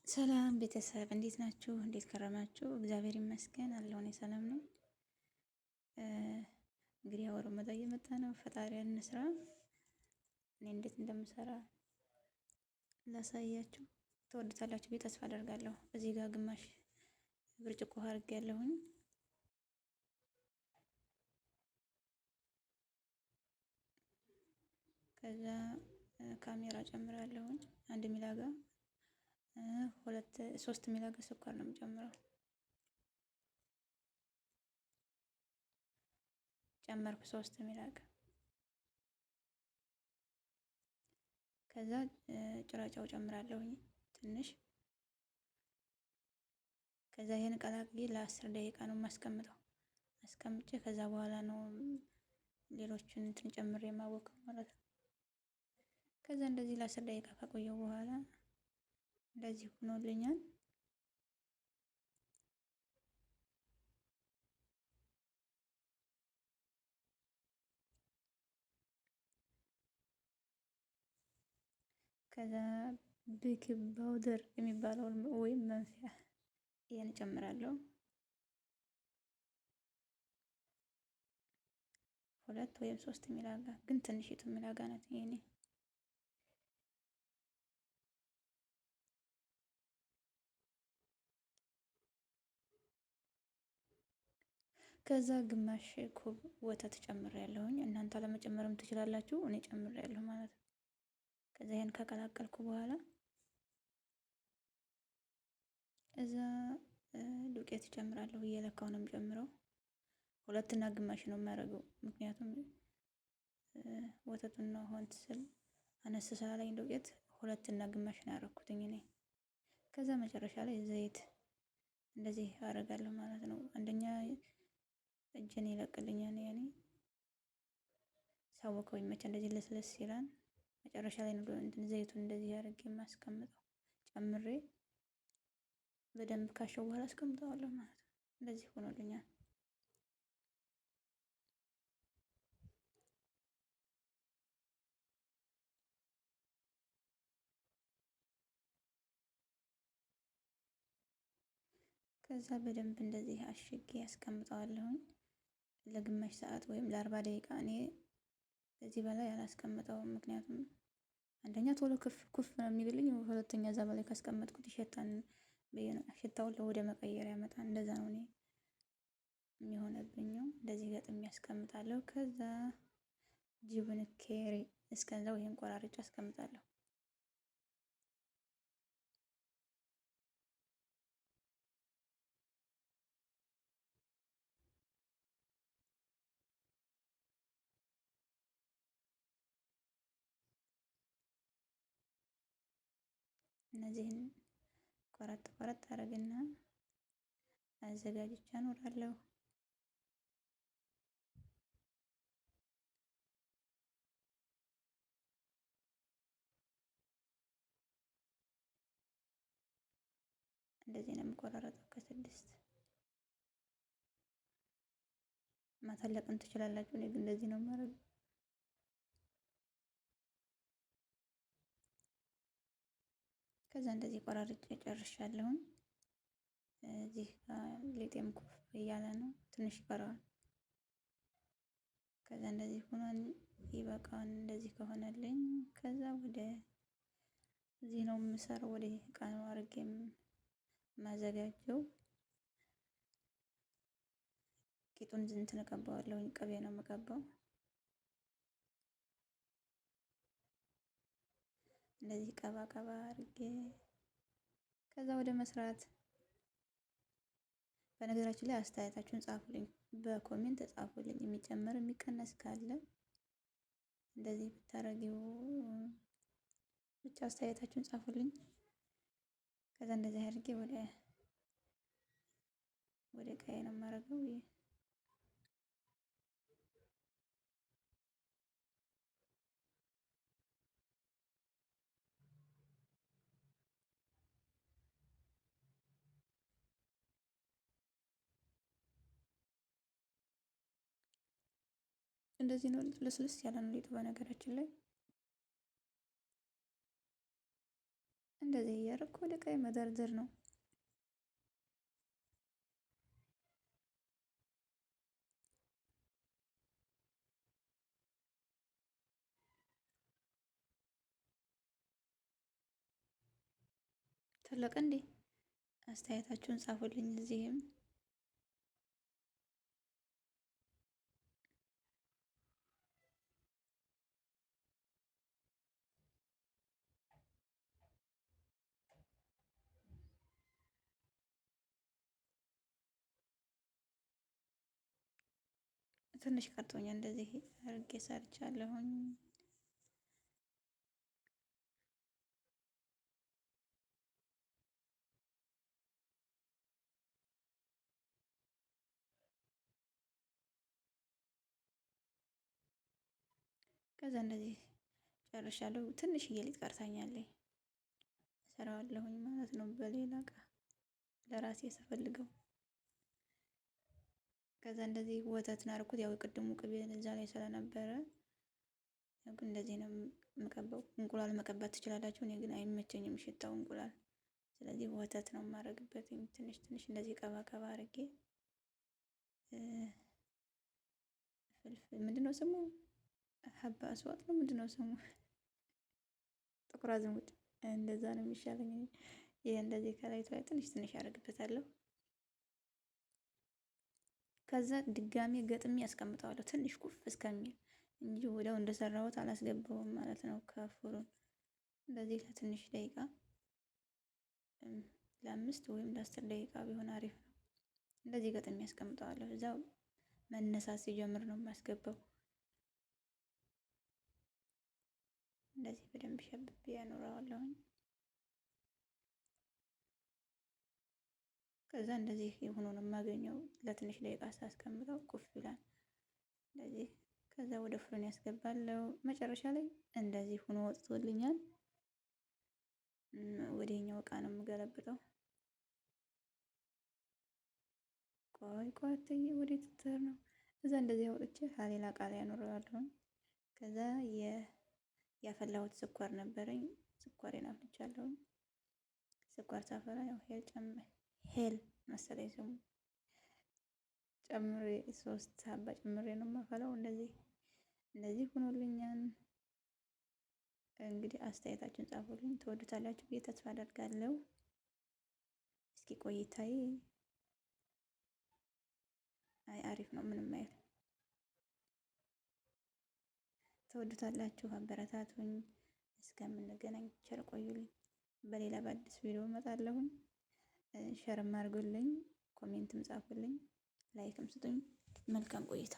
ሰላም ቤተሰብ እንዴት ናችሁ? እንዴት ከረማችሁ? እግዚአብሔር ይመስገን አለሁ እኔ ሰላም ነኝ። እንግዲህ ያው ረመዳን እየመጣ ነው። ፈጣሪ እንስራ። እኔ እንዴት እንደምሰራ ላሳያችሁ። ትወዱታላችሁ ብዬ ተስፋ አደርጋለሁ። እዚህ ጋር ግማሽ ብርጭቆ አድርጌያለሁኝ። ከዛ ካሜራ ጨምራለሁኝ አንድ ሚላጋ ሁለት ሶስት ሚላጋ ስኳር ነው የምጨምረው። ጨመርኩ ሶስት ሚላጋ። ከዛ ጭራጫው ጨምራለሁኝ ትንሽ። ከዛ ይሄን ቀላቅዬ ለ10 ደቂቃ ነው የማስቀምጠው። አስቀምጬ ከዛ በኋላ ነው ሌሎችን እንትን ጨምሬ የማቦካው ማለት ነው። ከዛ እንደዚህ ለ10 ደቂቃ ካቆየው በኋላ እንደዚህ ሆኖልኛል። ከዛ baking powder የሚባለውን ወይም መንፊያ ይሄን እጨምራለሁ። ሁለት ወይም ሶስት ሚላጋ፣ ግን ትንሽቱ ሚላጋ ናት የኔ። ከዛ ግማሽ ኩብ ወተት ጨምሬያለሁኝ። እናንተ አለመጨመርም ትችላላችሁ። እኔ ጨምሬያለሁ ማለት ነው። ከዛ ይሄን ከቀላቀልኩ በኋላ እዛ ዱቄት ጨምራለሁ። እየለካው ነው የምጨምረው። ሁለትና ግማሽ ነው የማደርገው። ምክንያቱም ወተቱና ሆን ስል አነስ ስላለኝ ዱቄት ሁለትና ግማሽ ነው ያደረኩትኝ እኔ። ከዛ መጨረሻ ላይ ዘይት እንደዚህ አደርጋለሁ ማለት ነው። አንደኛ እጄን ይለቅልኛል፣ ያኔ ሳወቀው ይመቻ፣ እንደዚህ ለስለስ ይላል። መጨረሻ ላይ ነው እንትን ዘይቱን እንደዚህ አድርጌ የማስቀምጠው። ጨምሬ በደንብ ካሸው በኋላ አስቀምጠዋለሁ ማለት ነው። እንደዚህ ሆኖልኛል። ከዛ በደንብ እንደዚህ አሽጌ አስቀምጠዋለሁኝ ለግማሽ ሰዓት ወይም ለ40 ደቂቃ። እኔ ከዚህ በላይ አላስቀምጠውም። ምክንያቱም አንደኛ ቶሎ ክፍ ኩፍ ነው የሚልልኝ፣ ሁለተኛ እዛ በላይ ካስቀመጥኩት ይሸታል ብዬ ነው። ሽታውን ወደ መቀየር ያመጣል። እንደዛ ነው እኔ የሚሆነብኝ። እንደዚህ ገጥሜ ያስቀምጣለሁ። ከዛ جبن ኬሪ እስከዛው ይሄን ቆራርጬ አስቀምጣለሁ። እነዚህን ቆረጥ ቆረጥ አደርግና አዘጋጅቼ አኖራለሁ። እንደዚህ ነው የምቆራረጠው ከስድስት። ማተለቅም ትችላላችሁ። እኔ ግን እንደዚህ ነው የማደርገው። ከዛ እንደዚህ ቆራርጬ ጨርሻለሁኝ። እዚህ ሊጤም ኩፍ እያለ ነው፣ ትንሽ ይቀረዋል። ከዛ እንደዚህ ሆኖ ይበቃዋል። እንደዚህ ከሆነልኝ ከዛ ወደ እዚህ ነው የምሰራው። ወደ እቃ ነው አድርጌ የማዘጋጀው። ቂጡን እንትን እቀባዋለሁኝ፣ ቅቤ ነው የምቀባው። እንደዚህ ቀባ ቀባ አድርጌ ከዛ ወደ መስራት። በነገራችን ላይ አስተያየታችሁን ጻፉልኝ፣ በ comment ጻፉልኝ። የሚጨመር የሚቀነስ ካለ እንደዚህ ብታረጊው ብቻ አስተያየታችሁን ጻፉልኝ። ከዛ እንደዚህ አድርጌ ወደ እቃዬ ነው የማደርገው። እንደዚህ ነው፣ ልስልስ ያለ ነው ሊጡ። በነገራችን ላይ እንደዚህ እያደረኩ ወደ እቃዬ መደርደር ነው። ተለቀ እንዴ? አስተያየታችሁን ጻፉልኝ። እዚህም ትንሽ ቀርቶኛል። እንደዚህ አድርጌ ሰርቻለሁኝ። ከዛ እንደዚህ ጨርሻለሁ። ትንሽዬ ሊጥ ቀርታኛለች፣ እሰራዋለሁኝ ማለት ነው በሌላ እቃ ለራሴ ስፈልገው። ከዛ እንደዚህ ወተት ናርኩት። ያው ቅድሙ ቅቤ እዛ ላይ ስለነበረ እንደዚህ ነው የምቀባው። እንቁላል መቀባት ትችላላችሁ። እኔ ግን አይመቸኝም ሽታው እንቁላል። ስለዚህ ወተት ነው የማደርግበት። ትንሽ ትንሽ እንደዚህ ቀባ ቀባ አድርጌ ፍልፍል ምንድነው ስሙ? ሀባ አስዋጥ ነው ምንድነው ስሙ? ጥቁር አዝሙድ እንደዛ ነው የሚሻለኝ። ይሄ እንደዚህ ከላይ ላይ ትንሽ ትንሽ አደርግበታለሁ። ከዛ ድጋሜ ገጥሜ ያስቀምጠዋለሁ ትንሽ ኩፍ እስከሚል እንጂ ወዲያው እንደሰራሁት አላስገባውም ማለት ነው። ከፍሩን እንደዚህ ለትንሽ ደቂቃ ለ5 ወይም ለ10 ደቂቃ ቢሆን አሪፍ ነው። እንደዚህ ገጥሜ ያስቀምጠዋለሁ። እዛው መነሳት ሲጀምር ነው የማስገባው። እንደዚህ በደንብ ሸብቤ ያኖረዋለሁኝ። ከዛ እንደዚህ ሆኖ ነው የማገኘው። ለትንሽ ደቂቃ ሳስቀምጠው ኩፍ ይላል እንደዚህ። ከዛ ወደ ፍሩን ያስገባለው። መጨረሻ ላይ እንደዚህ ሆኖ ወጥቶልኛል። ወደኛው እቃ ነው የምገለብጠው። ቆይ ቆይ አትዬ ወዴት ትተር ነው? እዛ እንደዚህ አውጥቼ ከሌላ እቃ ላይ ያኖረዋለሁ። ከዛ ያፈላሁት ስኳር ነበረኝ። ስኳሬን አፍልቻለሁ። ስኳር ሳፈላ ያው ሄል ጨምሬ ሄል መሰለኝ ስሙ ጨምሬ 3 ሀባ ጨምሬ ነው የማፈላው። እንደዚህ እንደዚህ ሆኖልኛል። እንግዲህ አስተያየታችሁን ጻፉልኝ። ትወዱታላችሁ ብዬ ተስፋ አደርጋለሁ። እስኪ ቆይታዬ አይ አሪፍ ነው፣ ምንም አይልም። ትወዱታላችሁ፣ አበረታቱኝ። እስከምንገናኝ ቸር ቆዩልኝ። በሌላ በአዲስ ቪዲዮ እመጣለሁኝ። share ም አድርጉልኝ፣ comment ም ጻፉልኝ፣ like ም ስጡኝ። መልካም ቆይታ።